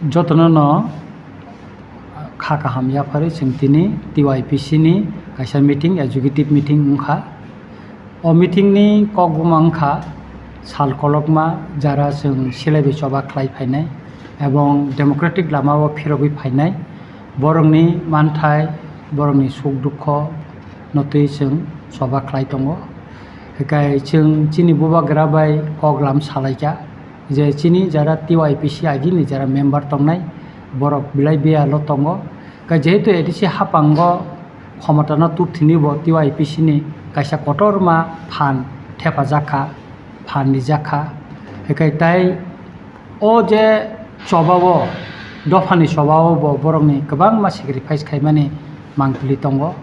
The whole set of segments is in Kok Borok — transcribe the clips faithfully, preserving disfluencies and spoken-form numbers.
Jotono no kha kaham yapharwi chwng tini T Y P C ni kaisa meeting, executive meeting wngkha. O meeting ni kok buma wngkha sal kolokma jara chwng silaibi choba khlai phainai ebong democratic lama o phirogwi phainai, borokni manthai, borokni suk dukho no twi chwng choba khlai tongo. Hikai chwng chini bubagra bai kok lam salaikha je chini jara T Y P C agini jara member tongnai borok belai biyalo tongo. Hikai jehetu A D C hapango khomotano tuthini bo T Y P C ni kaisa kotorma phan thepajak kha, phan rijak kha. Hikai tai o je choba o, dophani choba o bo borokni kwbangma sacrifice khaimani mangpili tongo,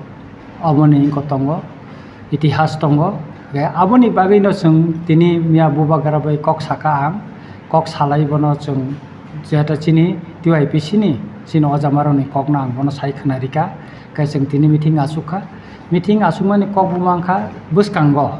oboni wngkha tongo, itihas tongo. Hikai aboni bagwino chwng tini miya bubagra bai kok saka ang, kok salai bono chwng jeta chini T Y P C ni chini ojamarokni kokno ang bono sai khwnarikha. Hikai chwng tini meeting achukha, meeting achukmani kok buma wngkha bwskango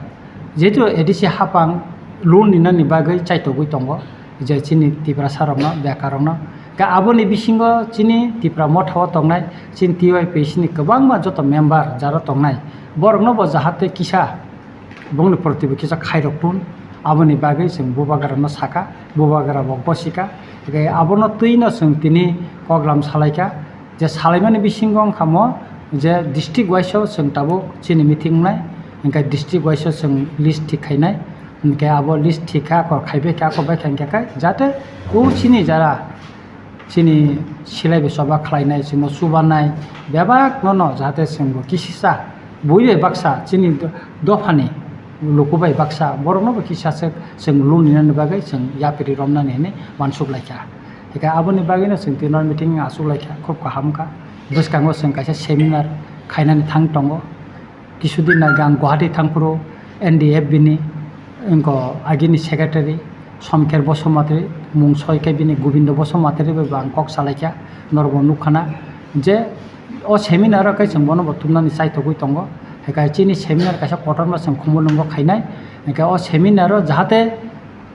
jehetu A D C hapang loan ninani bagwi chaitogwi tongo je chini Tiprasa rokno, beka rokno. Ka aboni bisingo chini Tipra motha o tongnai chini T Y P C ni kwbangma joto member jara tongnai borokno bo jahate kisa bongni proti bo kisa khairok tun, aboni bagwi chwng bubagra no saka, bubagra bo gosika. Hikai abono twi no chwng tini koklam salaikha. Je salaimani bisingo wngkha mo je district wise o chwng tabuk chini meeting wngnai, hinkhe district wise o chwng list thik khainai, hinkhe abo list thik kha, kok khaibai kha, kok bai kha hinkhe kai jate o chini jara chini silaibi choba khlainai, chwngno chubanai bebak no no jate chwngbo kisisa bui bai baksa chini do-, dophani luku bai baksa borokno bo kisa se chwng loan ninani bagwi chwng yapri romnani hinwi uansuk laikha. Hinkhe aboni bagwino chwng tino meeting achuk laikha, khub kaham wngkha. Bwskango chwng kaisa seminar khainani thang tongo. Kisudin naiga ang Guwahati thangphuru N D F B ni wngkha agini secretary Somker Basumatary, mung soi khe bini Gobindo Basumatary bai bo ang kok salaikha, norokbo nukkhana je o seminar o khe chwng bono bo tumnani chaithogwi tongo. Hinkhe chini seminar kaisa kotorma chwng Khumulwngo khainai, hinkhe o seminar o jahate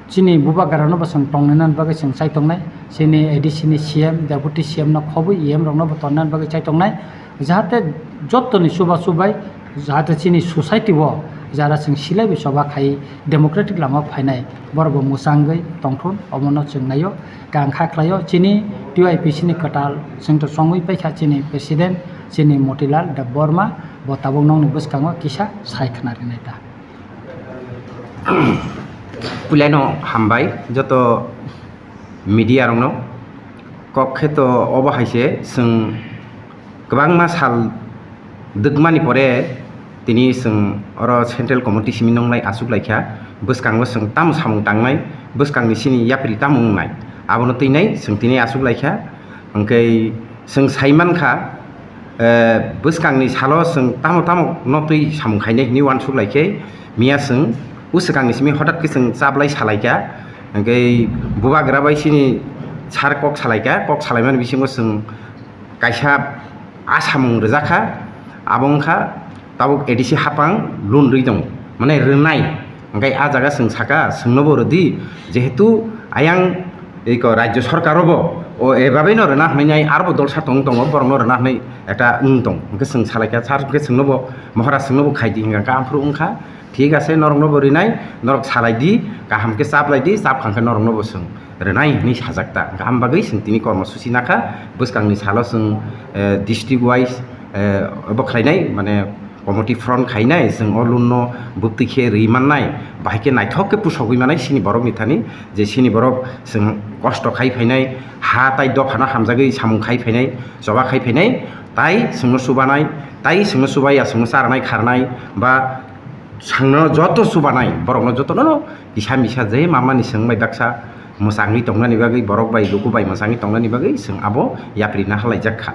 chini bubagrano bo chwng tongnainani bagwi chwng chai tongnai, chini A D C ni C M, Deputy C M no khobwi E M rokno bo tongnani bagwi chai tongnai, jahate jottoni chubachu bai jahate chini society o jara chwng silaibi choba khai democratic lama phainai borok bo mwchangwi tongthun, omono chwng naio. Kang kha khlaio chini T Y P C ni kwtal chwngto chongwi paikha chini president chini Motilal Debbarma, bo tabuk nokni bwskango kisa sai khna rinai ta. Puilano hambai joto media rokno. Kok khe to obo hai se chwng kwbangma sal dwkmani pore tini chwng oro central committee simi nonglai achuk laikha, bwskango chwng tamo samung tangnai, bwskangni chini yapri tamo wngnai, abono twinai chwng tini achuk laikha. Hwnkhe chwng sai mankha, eh, bwskangni salo chwng tamo tamo no twi samung khainai hinwi uansuk lai khe, miya chwng bwskangni simi hotat khe chwng chaplai salai kha, hwnkhe bubagra bai chini sir kok salai kha, kok salaimani bisingo chwng kaisa a samung rijak kha, abo wngkha tabuk A D C hapang loan rwi tongo, mane rwnai. Hwnkhe a jaga chwng saka, chwngnobo rwdi, jehetu ayang eko rajyo sorkar o bo o ebabe no rwna hwnwi arbo dolsa tong tongo, borokno rwna hwnwi ekta wng tong. Hwnkhe chwng salai kha, sir hwnkhe chwngnobo, Maharaj chwngnobo khaidi hwnkha, aphuru wngkha, thik ase, noroknobo rwnai, norok salai di, kaham khe chaplai di, chap kha hwnkhe noroknobo chwng rwnai hwnwi sajak ta. Hwnkhe am bagwi chwng tini kormosuchi nakha, bwskangni salo chwng, eh, district wise, eh, obo khlainai, mane, committee front khainai, chwng o loan no bwtwi khe rwi mannai, bahai khe naithok khe pusogwi manai chini borok ni thani, je chini borok chwng kosto khai phainai, ha tai dopha no hamjagwi samung khai phainai, choba khai phainai, tai chwngno chubanai, tai chwngno chubaiya chwngno charnai kharnai, ba chwngno joto chubanai, borokno jotono kisa misa je mamani chwng bai baksa mwchangwi tongnani bagwi, borok bai luku bai mwchangwi tongnani bagwi chwng abo yapri na halaijak kha,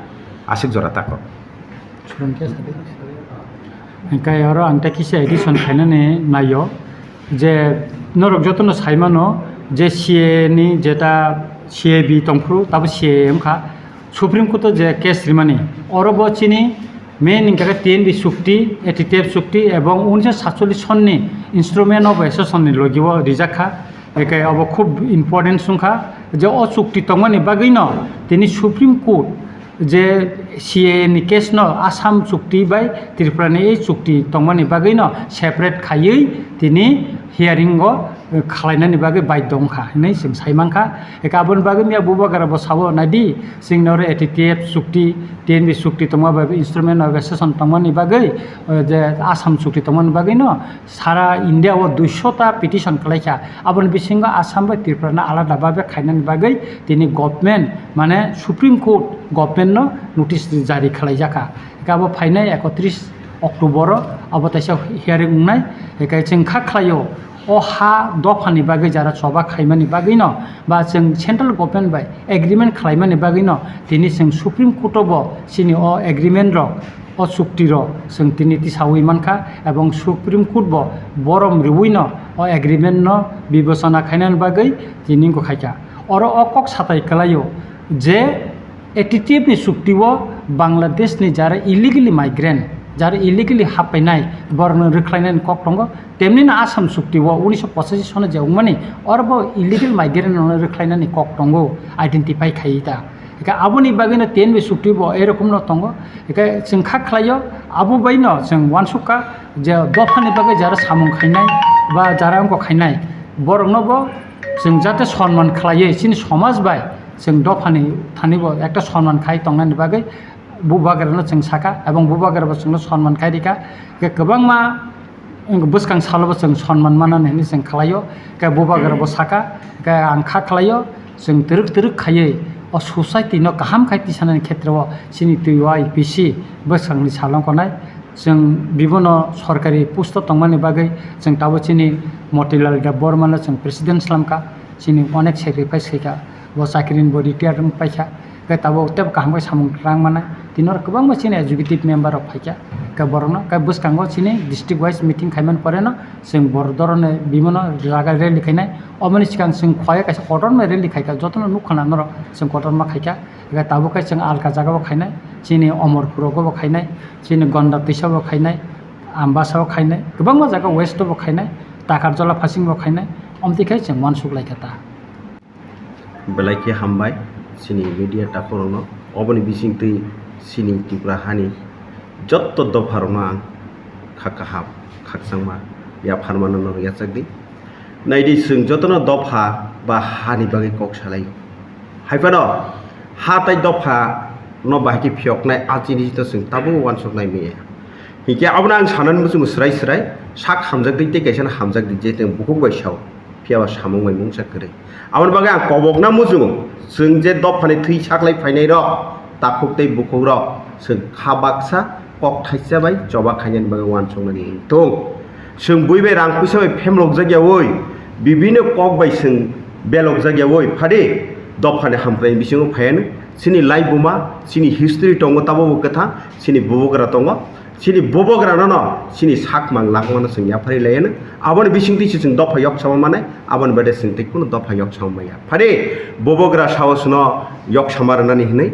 aswk jora tako. Hwnkhe oro ang tei kisa addition khainani naio je norok jotono saimano je C A A ni jeta C A B tongphuru tabo C A A wngkha Supreme Court o je case rimani oro bo chini main hwnkha khe T N B chukti, A T T F chukti ebong unisho satchollish sonni instrument of association ni logi o rijak kha. Hinkhe obo khub important wngkha, Je o chukti tongmani bagwino tini Supreme Court je C A A ni case no Assam chukti bai Tripura ni ei chukti tongmani bagwino separate khaiwi tini hearing o, eh, khalainani bagwi baidho wngkha hinwi chwng sai mankha. Eka aboni bagwi miya bubagra bo sao naidi, chwngno oro A T T F chukti, T N B chukti tongma bai instrument of accession tongmani bagwi, eh, je Assam chukti tongmani bagwino sara India o duisho ta petition kalaikha. Aboni bisingo Assam bai Tripura no alada babe khainani bagwi tini government, mane Supreme Court government no notice jari khalaijakha. Eka abo phainai ekotris October o abo taisa hearing wngnai. Eka chwng kha khlaio, o ha dophani bagwi jara choba khaimani bagwino ba chwng central government bai agreement khlaimani bagwino tini chwng Supreme Court o bo chini o agreement rok, o chukti rok chwng tini tisawi mankha, ebong Supreme Court bo borom riwino o agreement no bibechona khainani bagwi tini wngkha khaikha. Oro o kok satai kwlaio je A T T F ni chukti o Bangladesh ni jara illegally migrant, jara illegally happainai, borokno rwkhlainani kok tongo. Temni no Assam chukti o unisho pochashi sono je wngmani, oro bo illegal migrant rokno rwkhlainani kok tongo, identify khaiwi ta. Hingke aboni bagwino T N B chukti bo erokomno tongo. Hingke chwng kha khlaio, abo baino chwng uansukha je dophani bagwi jara samung khainai ba jara wngkok khainai, borokno bo chwng jate sonman khlaiwi chini somaj bai chwng dophani thani bo ekta sonman khai tongnani bagwi bubagrano chwng sakha, ebong bubagra bo chwngno sonman khai rikha. Hingke kwbangma bwskang salo bo chwng sonman manani hinwi chwng khlaio. Hingke bubagra bo sakha, hingke ang kha khlaio, chwng twrwk twrwk khaiwi o society no kaham khai tisanani khetreo chini T Y P C bwskangni salo wngkha nai. Chwng bibono sorkari post o tongmani bagwi chwng tabuk chini Motilal Debbarma no chwng president slamkha, chini onek sacrifice khaikha, bo chakrini bo retire wng paikha, tei tabuk teibo kaham khe samung rang manai, tini oro kwbangma chini executive member rok phaikha, khe borokno khe bwskango chini district wise meeting khaimani poreno chwng borok doroni bimano jaga rally khainai, oboni swkang chwng khowai kaisa kotorma rally khaikha, jotono nukha na norok chwng kotorma khaikha. Ega tabuk khe chwng alka jagao khainai, chini Omorpur rogo bo khainai, chini Gonda Twisa bo khainai, Ambasa o khainai, kwbangma jaga West o bo khainai, Takarjala Phasing bo khainai, omtwi khe chwng uansuk laikha ta. Belai khe hambai chini media takhorokno, oboni bisingtwi chini Tripura hani jotto dopharokno ang kha kaham, khakchangma yapharmano norok yachakdi. Naidi, chwng jotono dopha ba hani bagwi kok salai. Haiphano ha tai dopha no bahai khe phiyoknai a chini to chwng tabuk uansuknai maya. Hinkhe abono ang sanani muchungo swrai swrai sak hamjakdi tei kaisa no hamjakdi je chwng bukhuk bai sao, phiyaba samung bai mungsa kwrwi. Aboni bagwi ang kobokna muchungo, chwng je dophani thwi saklai phainai rok, takhuk tei bukhuk rok, chwng kha baksa kok thaisa bai choba khainani bagwi uansuknani wngthung. Chwng bui bai rang puisa bai phemlokjak yaui, bibino kok bai chwng belokjak yaui, phadi dophani hamkraini bisingo phaiano chini laibuma, chini history tongo tabukbo kwthang, chini bubagra tongo, chini bubagrano no chini sakmang langmano chwng yapharwi laiano, aboni bisingtwi se chwng dopha yoksama manai, aboni bade chwng tei kunu dopha yoksama maya. Phadi bubagra saosno yoksama rwnani hinwi,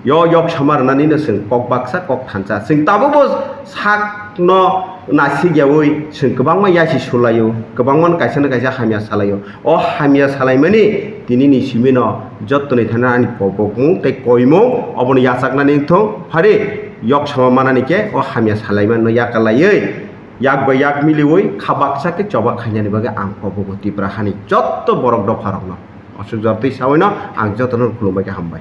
yo yoksama rwnanino chwng kok baksa, kok thansa. Chwng tabukbo sakno nasik yaui chwng kwbangma yasi sulaio, kwbangmano kaisa na kaisa hamya salaio. O hamya salaimani tinini simino jottoni thani ani kobokmung tei koimung obono yachaknani wngthung. Phari yoksama manani khe o hamya salaimanino yakalaiwi, yak bai yak miliwi kha baksa khe choba khainani bagwi ang kobogo Tripura hani jotto borok dopharokno. Aswk jortwi sabaino ang jotono khulumbai khe hambai.